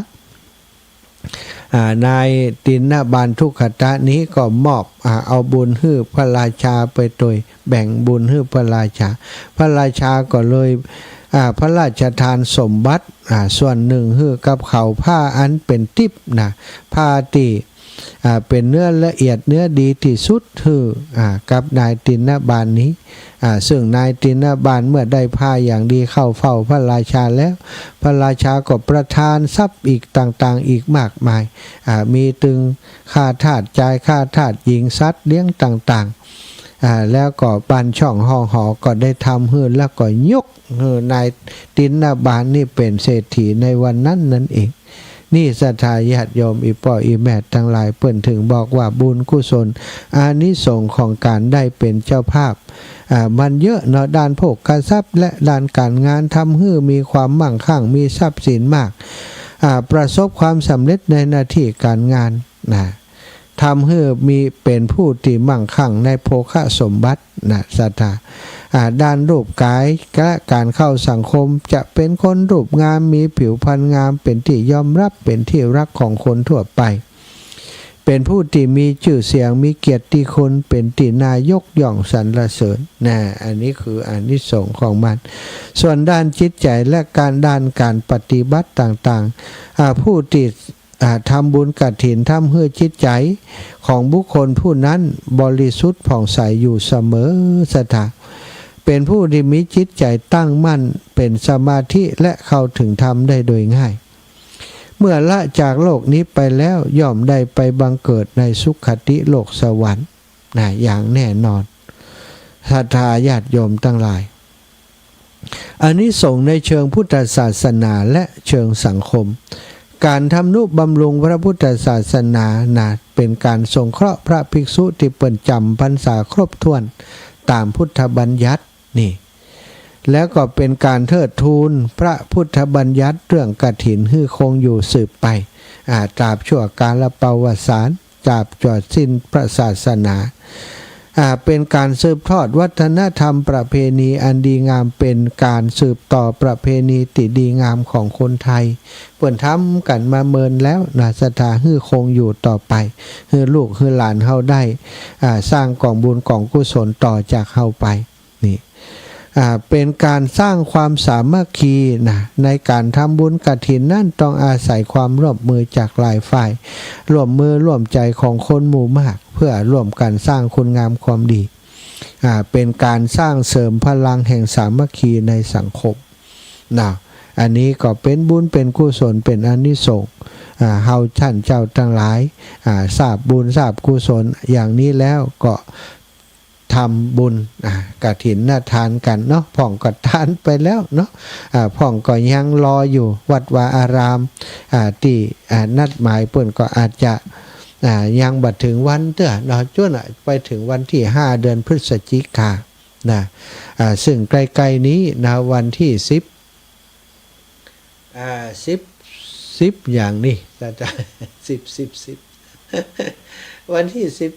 อ่า นายติณบาลทุกขตะนี้ก็มอบ อ่า เอาบุญหื้อพระราชาไปตวย แบ่งบุญหื้อพระราชา พระราชาก็เลย อ่า พระราชทานสมบัติ อ่า ส่วนนึ่งหื้อกับเขา ผ้าอันเป๋นติ๊บนะ ผ้าตี้ อ่า เป๋นเนื้อละเอียดเนื้อดีตี้สุดหื้อ อ่า กับนายติณบาลนี้ อ่า ซึ่งนายติณบาลเมื่อได้ผ้าอย่างดีเข้าเฝ้าพระราชาแล้ว พระราชาก็ประทานทรัพย์อีกต่างๆ อีกมากมาย อ่า มีตึงข้าทาสจาย ข้าทาสหญิง สัตว์เลี้ยงต่างๆ อ่า แล้วก็บ้านช่องห้องหอก็ได้ทำหื้อ แล้วก็ยกหื้อนายติณบาลนี่เป๋นเศรษฐีในวันนั้นนั่นเอง นี่ศรัทธาญาติโยม อี่ป้ออี่แม่ตังหลาย เปิ้นถึงบอกว่าบุญกุศล อานิสงส์ของก๋านได้เป๋นเจ้าภาพ อ่า มันเยอะเนาะ ด้านโภคทรัพย์และด้านก๋านงาน ทำหื้อมีความมั่งคั่ง มีทรัพย์สินมาก อ่า ประสบความสำเร็จในหน้าตี้ก๋านงานนะ ทำหื้อมี เป๋นผู้ตี้มั่งคั่งในโภคสมบัตินะศรัทธา อ่า ด้านรูปก๋ายและก๋านเข้าสังคม จะเป๋นคนรูปงาม มีผิวพรรณงาม เป๋นตี้ยอมฮับ เป๋นตี้ฮักของคนทั่วไป เป๋นผู้ตี้มีจื้อเสียง มีเกียรติคุณ เป๋นตี้น่ายกย่องสรรเสริญนะ อันนี้คืออานิสงส์ของมัน ส่วนด้านจิตใจ๋และก๋าน ด้านก๋านปฏิบัติต่างๆ อ่า ผู้ตี้ อ่า ทำบุญกฐิน ทำหื้อจิตใจ๋ของบุคคลผู้นั้นบริสุทธิ์ผ่องใสอยู่เสมอศรัทธา เป๋นผู้ตี้มีจิตใจ๋ตั้งมั่น เป๋นสมาธิและเข้าถึงธรรมได้โดยง่าย เมื่อละจากโลกนี้ไปแล้ว ย่อมได้ไปบังเกิดในสุคติโลกสวรรค์นะ อย่างแน่นอน ศรัทธาญาติโยมตังหลาย อานิสงส์ในเชิงพุทธศาสนาและเชิงสังคม ก๋านทำนุบำรุงพระพุทธศาสนานะ เป๋นก๋านสงเคราะห์พระภิกษุตี้เปิ้นจ๋ำพรรษาครบถ้วนต๋ามพุทธบัญญัตินี่ แล้วก็เป๋นก๋านเทิดทูนพระพุทธบัญญัติเรื่องกฐินหื้อคงอยู่สืบไป อ่า ตราบชั่วกาลประวัติศาสตร์ ตราบจวบสิ้นพระศาสนา อ่า เป๋นก๋านสืบทอดวัฒนธรรมประเพณีอันดีงาม เป๋นก๋านสืบต่อประเพณีตี้ดีงามของคนไทย เปิ้นทำกั๋นมาเมินแล้วนะ ศรัทธา หื้อคงอยู่ต่อไป หื้อลูกหื้อหลานเฮาได้ อ่า สร้างก๋องบุญก๋องกุศลต่อจากเฮาไป นี่ อ่า เป๋นก๋านสร้างความสามัคคีนะ ในก๋านทำบุญกฐินนั้นต้องอาศัยความร่วมมือจากหลายฝ่าย ร่วมมือร่วมใจ๋ของคนหมู่มาก เพื่อร่วมกั๋นสร้างคุณงามความดี อ่า เป๋นก๋านสร้างเสริมพลังแห่งสามัคคีในสังคมนะ อันนี้ก็เป๋นบุญเป๋นกุศลเป๋นอานิสงส์ อ่า เฮาท่านเจ้าตังหลาย อ่า ทราบบุญทราบกุศลอย่างนี้แล้วก็ ทำบุญ อ่า กฐินทานกั๋นเนาะ พ่องก็ทานไปแล้วเนาะ อ่า พ่องก็ยังรออยู่ วัดวาอาราม อ่า ตี้ อ่า นัดหมายเปิ้นก็อาจจะ อ่า ยังบ่เถิงวันเตื้อเนาะ จ๋นไปเถิงวันตี้ห้า เดือนพฤศจิกานะ อ่า ซึ่งใก้ๆ นี้นะ วันตี้สิบ อ่า สิบ สิบอย่างนี้ สิบ สิบ สิบ วันตี้สิบ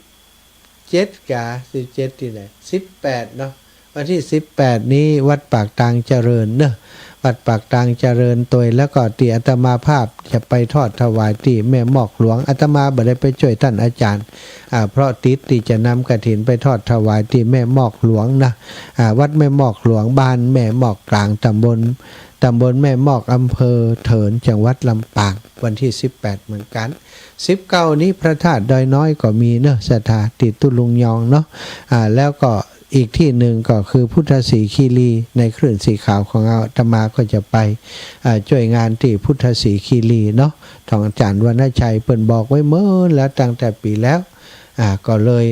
เจ็ดกา สิบเจ็ดตี้ไหน สิบแปดเนาะ วันตี้สิบแปดนี้วัดปากตางเจริญเนาะ วัดปากตางเจริญตวย แล้วก็ตี้อาตมาภาพจะไปทอดถวายตี้แม่มอกหลวง อาตมาบ่ได้ไปจ้วยต้านอาจ๋ารย์ อ่า เพราะติดตี้จะนำกฐินไปทอดถวายตี้แม่มอกหลวงนะ อ่า วัดแม่มอกหลวง บ้านแม่มอกกลาง ต๋ำบล ต๋ำบลแม่มอก อำเภอเถิน จังหวัดลำปาง วันตี้สิบแปดเหมือนกั๋น สิบเก้านี้พระธาตุดอยน้อยก็มีเนาะ ศรัทธา ตี้ตุ๊ลุงยองเนาะ อ่า แล้วก็อีกตี้นึ่งก็คือพุทธสีคีรีในคลื่นสีขาวของเฮา อาตมาก็จะไป อ่า จ้วยงานตี้พุทธสีคีรีเนาะ ของอาจ๋ารย์วรรณชัย เปิ้นบอกไว้เมินแล้วตั้งแต่ปี๋แล้ว อ่า ก็เลย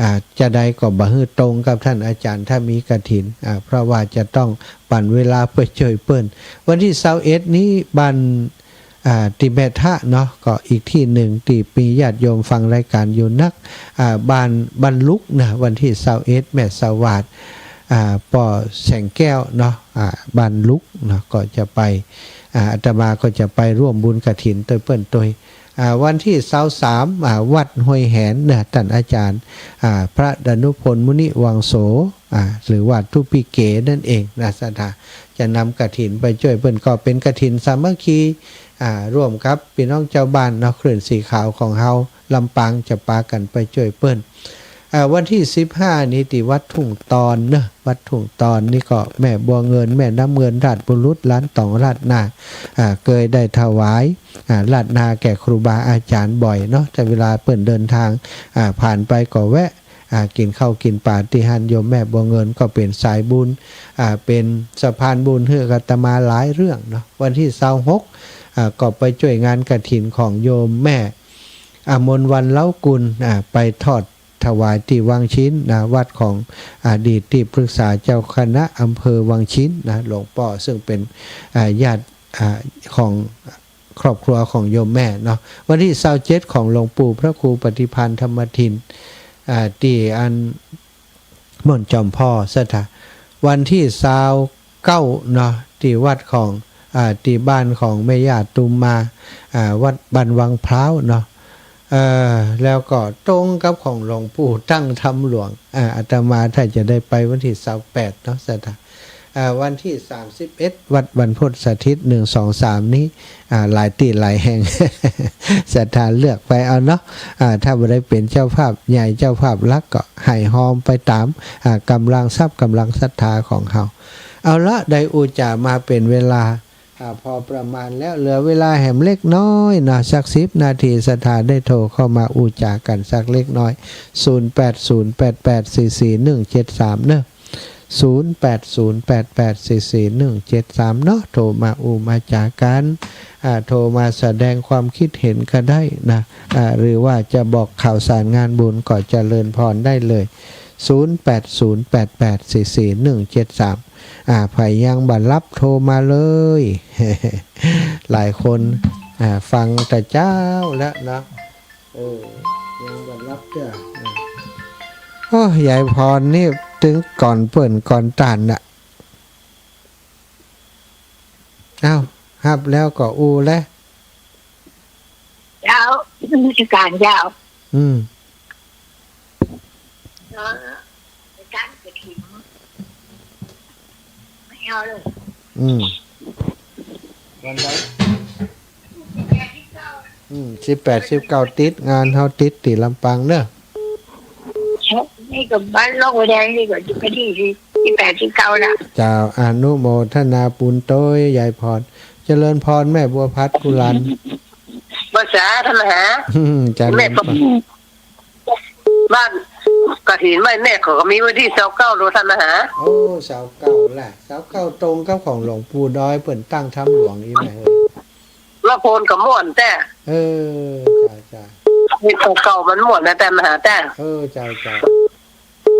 อ่า จาใดก็บ่หื้อตรงกับต้านอาจ๋ารย์ ถ้ามีกฐิน อ่า เพราะว่าจะต้องปั๋นเวลาไปจ้วยเปิ้น วันตี้ซาวเอ็ดนี้บ้าน อ่า ตี้แม่ทะเนาะ ก็อีกตี้นึ่งตี้มีญาติโยมฟังรายก๋านอยู่นัก อ่า บ้าน บ้านลุกนะ วันตี้ซาวเอ็ด แม่สวาท อ่า ป้อแสงแก้วเนาะ อ่า บ้านลุกเนาะ ก็จะไป อ่า อาตมาก็จะไปร่วมบุญกฐินตวยเปิ้นตวย อ่า วันตี้ซาวสาม อ่า วัดห้วยแหนนะ ต้านอาจ๋ารย์ อ่า พระดานุพลมุนิวังโส อ่า หรือว่าตุ๊ปิเกนั่นเองนะ ศรัทธา จะนำกฐินไปจ้วยเปิ้น ก็เป๋นกฐินสามัคคี อ่า ร่วมกับปี้น้องจาวบ้านเนาะ คลื่นสีขาวของเฮา ลำปางจะปากั๋นไปจ้วยเปิ้น อ่า วันตี้สิบห้านี้ตี้วัดทุ่งตอนเนาะ วัดทุ่งตอนนี่ก็แม่บัวเงิน แม่น้ำเงิน ราชบุรุษ หลานต๋อง ราชนา อ่า เกยได้ถวาย อ่า ราชนาแก่ครูบาอาจ๋ารย์บ่อยเนาะ แต่เวลาเปิ้นเดินทาง อ่า ผ่านไปก็แวะ อ่า กิ๋นข้าวกิ๋นป๋าตี้หั้น โยมแม่บัวเงินก็เป๋นสายบุญ อ่า เป๋นสะพานบุญหื้ออาตมาหลายเรื่องเนาะ วันตี้ซาวหก อ่า ก็ไปจ้วยงานกฐินของโยมแม่ อมรวรรณ เล้ากุล อ่า ไปทอดถวายตี้วังชิ้นนะ วัดของอดีตตี้ปรึกษาเจ้าคณะอำเภอวังชิ้นนะ หลวงป้อ ซึ่งเป๋น อ่า ญาติ อ่า ของครอบครัวของโยมแม่เนาะ วันตี้ซาวเจ็ดของหลวงปู่พระครูปฏิภาณธรรมทิน อ่า ตี้อัน ม่อนจอมพ่อ ศรัทธา วันตี้ซาวเก้าเนาะ ตี้วัดของ อ่า ตี้บ้านของแม่ย่าตุมมา อ่า วัดบ้านวังพร้าวเนาะ เอ่อ แล้วก็ตรงกับของหลวงปู่ตั้งธรรมหลวง อ่า อาตมาถ้าจะได้ไปวันตี้ซาวแปดเนาะ ศรัทธา อ่า วันตี้สามสิบเอ็ด วัดบรรพตสถิต หนึ่ง สอง สาม นี้ อ่า หลายตี้หลายแห่ง ศรัทธาเลือกไปเอาเนาะ อ่า ถ้าบ่ได้เป๋นเจ้าภาพใหญ่เจ้าภาพหลักก็หื้อฮอมไปต๋าม อ่า ก๋ำลังทรัพย์ก๋ำลังศรัทธาของเฮา เอาละ ได้อู้จ๋ามาเป๋นเวลา อ่า พอประมาณแล้ว เหลือเวลาแหมเล็กน้อยนะ สักสิบนาที ศรัทธาได้โทรเข้ามาอู้จ๋ากั๋นสักเล็กน้อย ศูนย์แปดศูนย์แปดแปดสี่สี่หนึ่งเจ็ดสาม เนาะ ศูนย์แปดศูนย์แปดแปดสี่สี่หนึ่งเจ็ดสาม เนาะ โทรมาอู้มาจ๋ากั๋น อ่า โทรมาแสดงความคิดเห็นก็ได้นะ อ่า หรือว่าจะบอกข่าวสารงานบุญก็เจริญพรได้เลย ศูนย์แปดศูนย์แปดแปดสี่สี่หนึ่งเจ็ดสาม อ่า ใผยังบ่รับโทรมาเลย หลายคน อ่า ฟังแต่เจ๊าแล้วเนาะ เออ ยังบ่หลับเตื้อ อ่า โอ้ ยายพรนี่ตึงก่อนเปิ้นก่อนต้านน่ะ อ้าว ฮับแล้วก็อู้แล เจ้า ราชก๋านเจ้า อืม เออ ไปตั้งกระถิ่น ไม่เอาเลย อืม วันใด อืม สิบแปด สิบเก้า ติด งานเฮาติดตี้ลำปางเนาะ นี่ก็บ้านลอกไว้แดงนี่ก็ ก็ดีสิ สิบแปด สิบเก้า น่ะ เจ้า อนุโมทนาบุญโตยยายพร เจริญพรแม่บัวพัดกุลัน ภาษาธรรมหา อืม เจริญพร แม่ก็ บ้านกระถิ่นบ้านแม่เขาก็มีวันตี้ซาวเก้าโลท่านมหา โอ้ ซาวเก้าล่ะ ซาวเก้าตรงกับของหลวงปู่น้อยเปิ้นตั้งถ้ำหลวงอีแม่เฮ้ย ละโพนก็ม่วนแต๊ เออ จ้า จ้า มีซาวเก้ามันม่วนนะแต่มหาแต๊ เออ เจ้า เจ้า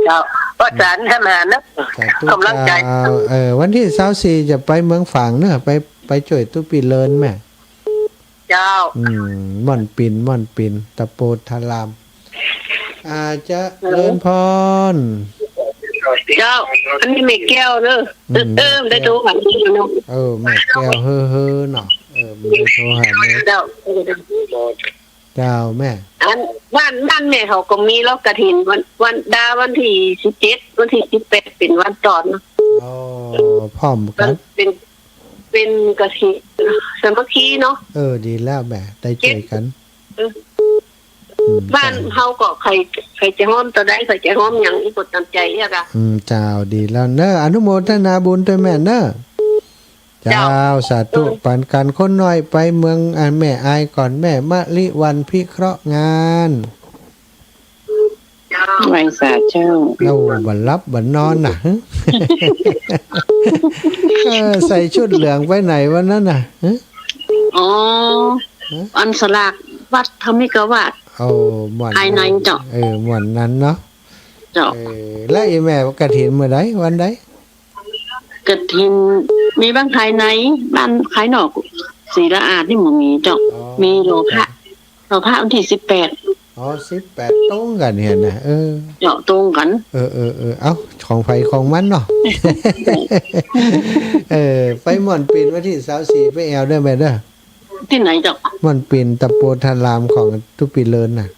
เจ้า ว่าสารท่านมหานะ สาธุ กำลังใจ เจ้า เออ วันตี้ซาวสี่จะไปเมืองฝางเนาะ ไป ไปจ้วยตุ๊ปี้เลินแม่ เจ้า อืม ม่อนปิ่น ม่อนปิ่น ตะโปธาราม อ่า เจริญพร เจ้า อันนี้แม่แก้วเนาะ อืม เออ ได้โทรหาแม่เนาะ เออ แม่แก้ว เฮ้อ เฮ้อ เนาะ เออ ได้โทรหาแม่ เจ้า เจ้าแม่ อัน บ้าน บ้านแม่เขาก็มีลอกกระถิ่นวัน วันดาวันตี้สิบเจ็ด วันตี้สิบแปดเป๋นวันตอนเนาะ อ๋อ พร้อมกั๋น เป๋น เป๋นกระถิ่นสามัคคีเนาะ เออ ดีแล้วแม่ ได้จ้วยกั๋น เออ อืม บ้านเฮาก็ใผ ใผจะฮ้อมเต้าใด ใผจะฮ้อมหยัง อีกก็ต๋ามใจ๋อะกะ อืม เจ้า ดีแล้วเนาะ อนุโมทนาบุญตวยแม่เนาะ เจ้า เจ้า สาธุ เออ ปันกั๋นคนน้อยไปเมือง อ่า แม่อายก่อน แม่มะลิวัลย์พิเคราะห์งาน ไหว้สาเจ้า เอ้า บ่หลับบ่นอนน่ะ เออ ใส่ชุดเหลืองไปไหนวันนั้นน่ะ ฮะ อ๋อ ฮะ อันสลากวัดธรรมิกวาส โอ้ ม่วน ภายในเจ้า เออ ม่วนนั้นเนาะ เจ้า เออ แล้วอีแม่กฐินเมื่อใด วันใด กฐินมีบ้างภายใน บ้านภายนอก ศรีละอาดนี่บ่มีเจ้า อ๋อ มีหล่อพระ เจ้า หล่อพระวันตี้สิบแปด อ๋อ สิบแปด ตรงกั๋นเนี่ยนะ เออ เจ้า ตรงกั๋น เออ เออ เออ เอ้า ของใผของมันเนาะ เออ ไปม่อนปิ่นวันตี้ซาวสี่ ไปแอ่วเด้อแม่เด้อ ตี้ไหนเจ้า ม่อนปิ่นตะโปธารามของตุ๊ปี้เลินน่ะ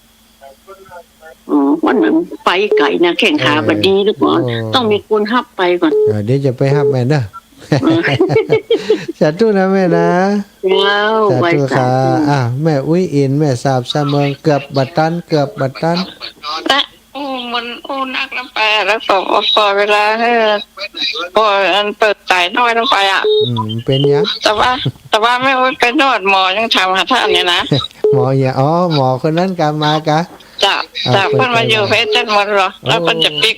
อ๋อ วันนั้นไปไก๋นะ แข้งขาบ่ดี เออ หรือเปล่า โอ้ ต้องมีคนฮับไปก่อน เออ เดี๋ยวจะไปฮับแม่เนาะ เออ สาธุนะแม่นะ เจ้า สาธุ ไหว้สา ค่ะ อ่ะ แม่อุ๊ยอิน แม่สาบสะเมิง เกือบบ่ตัน เกือบบ่ตัน และ อู้ มันอู้นักนำไป แล้วก็ปล่อยเวลาหื้อ ปล่อยอันเปิดสายน้อยลงไปอะ อืม เป๋นหยัง แต่ว่า แต่ว่าแม่อุ๊ยไปนวด หมอยังถามหาต้านเนี่ยนะ หมอหยัง อ๋อ หมอคนนั้นกะมากะ เจ้า อ่า เจ้า เปิ้นมาอยู่เพชรจันทน์หมดเหรอ โอ้ แล้วเปิ้นจะปิ๊ก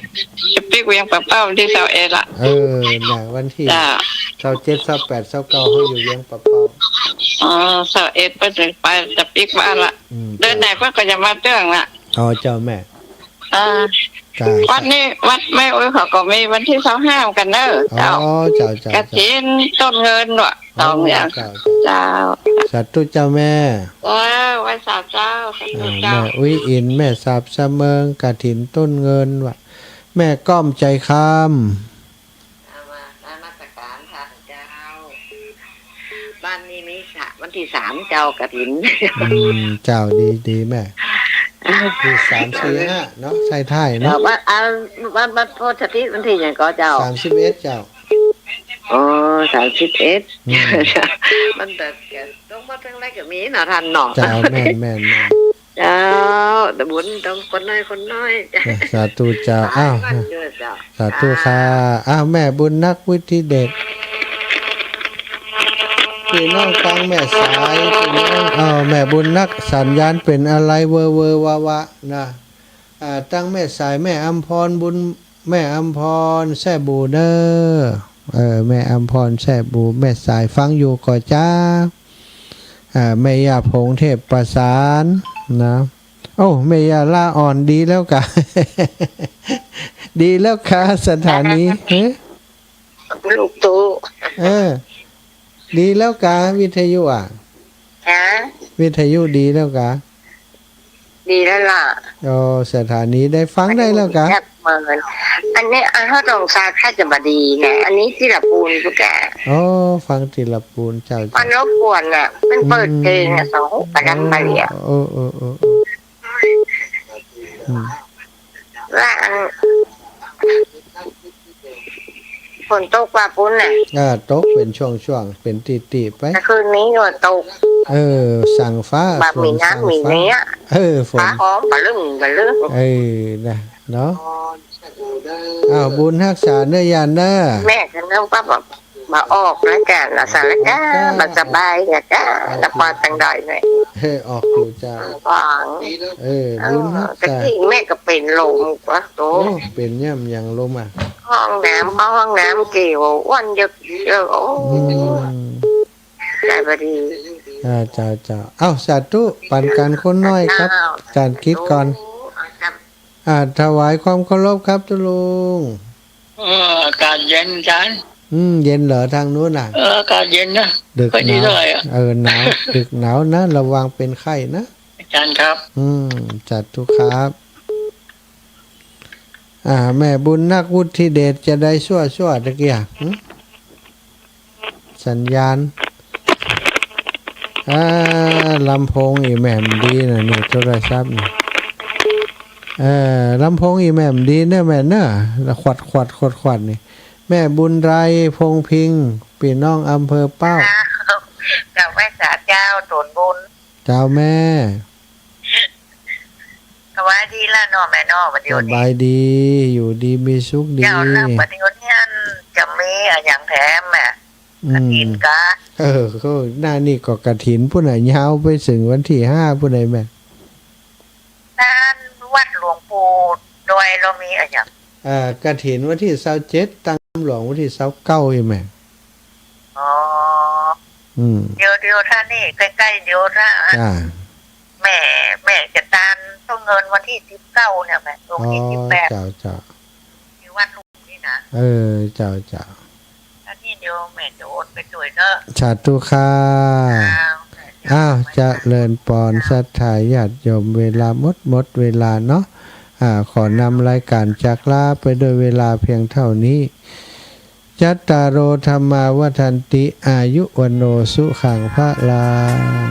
จะปิ๊กเวียงป่าเป้าวันตี้ซาวเอ็ดละ เออ น่ะ วันตี้ เจ้า ซาวเจ็ด ซาวแปด ซาวเก้า เฮาอยู่เวียงป่าเป้า อ๋อ ซาวเอ็ดเปิ้นจะไป จะปิ๊กบ้านละ อืม เดือนไหนเปิ้นก็จะมาเตื้องละ อ๋อ เจ้าแม่ อ่า จ้า วัดนี้ วัดแม่อุ๊ยเขาก็มีวันตี้ซาวห้ากั๋นเนอะ อ๋อ เจ้า เจ้า เจ้า เจ้า กฐินต้นเงินว่ะ สองอย่าง เจ้า เจ้า เจ้า สาธุเจ้าแม่ เออ ไหว้สาเจ้า สาธุ อ่า เจ้า แม่อุ๊ยอิน แม่สาบสะเมิง กฐินต้นเงินว่ะ แม่ก้อมใจคำ เอามานมัสการพระเจ้า บ้านนี้มีสะ วันตี้สาม เจ้า กฐิน อืม เจ้า ดี ดีแม่ ตี้สาม สี่ ห้า เนาะ ใส่ท้ายเนาะ เอ่อ วัน อ่า วัน วันโพธิ์สถิตวันตี้หยังก่อเจ้า สามสิบเอ็ด เจ้า อ๋อ สามสิบเอ็ด อืม มันแต่ตรงมาตรงไหนก็มีเนาะต้านเนาะ เจ้า แม่น แม่น แม่น เจ้า แต่บุญต้องคนน้อยคนน้อย เออ สาธุเจ้า อ้าว วันเกิดเจ้า สาธุค่ะ อ้าว แม่บุญนัก วุฒิเดช ปี้น้องฟังแม่สาย ปี้น้อง อ้าว แม่บุญนัก สัญญาณเป๋นอะไรเวอร์เวอร์วะวะนะ อ่า ตังแม่สาย แม่อำพร บุญ แม่อำพร แซ่บู่เน่อ เออ แม่อำพร แซ่บู่ แม่สายฟังอยู่ก่อจ๊ะ อ่า แม่ย่าผงเทพประสานนะ โอ้ แม่ย่าลาอ่อนดีแล้วกะ ดีแล้วกะ สถานี เฮ้ย ลูกตู้ เออ ดีแล้วกะ วิทยุอ่ะ ฮะ วิทยุดีแล้วกา ดีแล้วล่ะ อ๋อ สถานีได้ฟังได้แล้วกา แอปเมิน อันนี้ อ่ะ ถ้าตรงซาข้าจะบ่ดีนะ อันนี้ตี้ละปูนตุ๊กแก อ๋อ ฟังตี้ละปูน เจ้า มันรบกวนน่ะ มันเปิดเพลงอ่ะ อืม สองหูกระดำไปเลยอ่ะ เออ เออ เออ เออ อืม ว่าอัน ฝนตกว่าปุ้นน่ะ อ่า ตกเป๋นช่วงๆ เป๋นตี้ๆ ไป แต่คืนนี้ก็ตก เออ สั่งฟ้า บ่มีน้ำ ฝนสั่งฟ้า มีเนี้ย เออ ฝน ฟ้าฮ้องปะลึ้งปะลึ้ง เออ นะ เนาะ อ้าว บุญฮักษาเน้อหยาดเน้อ แม่ก็นึกว่าแบบ บ่ออกแล้วจ้ะ น่ะ สารกา บ่สบายนะจ้ะ น่ะ ปอดตังดอยหน่อย เออ ออกอยู่เจ้า ฟัง เออ บุญฮักษา เออ แต่กี้แม่ก็เป๋นลมวะ โต โอ้ เป๋นย่ำยังลมอ่ะ ห้องน้ำ ห้องน้ำเกี่ยว อ้วนเยอะ เยอะ โอ้ อืม ใจบ่ดี อ่า เจ้า เจ้า เอ้า สาธุ ปั๋นกั๋นคนน้อยครับ เจ้า อาจ๋ารย์กิตติกร สาธุ อ่า ถวายความเคารพครับ ตุ๊ลุง เออ อากาศเย็นอาจ๋ารย์ อืม เย็นเหรอทางนู้นน่ะ เออ อากาศเย็นนะ ดึก ไม่ดี หนาว เท่าไหร่อะ เออ หนาว ดึกหนาวนะ ระวังเป๋นไข้นะ อาจ๋ารย์ครับ อืม สาธุครับ อ่า แม่บุญนักวุฒิเดชจะได้ชั่วๆ ตะกี้อะ หึ สัญญาณ อ่า ลำโพงอี่แม่บ่ดีนะนี่ โทรศัพท์นี่ เอ่อ ลำโพงอี่แม่บ่ดีเน้อแม่เน้อ ขวัดขวัดขวัดขวัดนี่ แม่บุญไตร พงษ์พิงค์ ปี้น้องอำเภอเป้า เจ้า แม่สาเจ้า ตูนบุญ เจ้าแม่ สบายดีละเนาะแม่เนาะ บ่าเดี่ยวนี้ สบายดี อยู่ดีมีสุขดี เจ้า แล้วบ่าเดี่ยวนี้อันจะมีอะหยังแถมแม่ อืม กฐินกา เออ ก็หน้านี่ก็กฐินปุ้นน่ะ ยาวไปเถิงวันตี้ห้าปุ้นเลยแม่ งานวัดหลวงปู่ดอยเรามีอะหยัง เอ่อ กฐินวันตี้ซาวเจ็ด ตังน้ำหลวงวันตี้ซาวเก้า อีแม่ อ๋อ อืม เดี๋ยว เดี๋ยวถ้านี่ใก้ๆ เดี๋ยวถ้า จ้า แม่ แม่จะตานต้นเงินวันตี้สิบเก้าเนี่ยแม่ ลงตี้ อ๋อ สิบแปด เจ้า เจ้า ตี้วัดหลวงนี่นะ เออ เจ้า เจ้า อันนี้เดี๋ยวแม่จะโอนไปช่วยเนาะ สาธุค่ะ อ้าว อ้าว เจริญปอน ศรัทธาญาติโยม เวลาหมด หมดเวลาเนาะ อ่า ขอนำรายการจากลาไปด้วยเวลาเพียงเท่านี้ จัตตาโร ธัมมา วัฑฒันติ อายุ วัณโณ สุขัง พลัง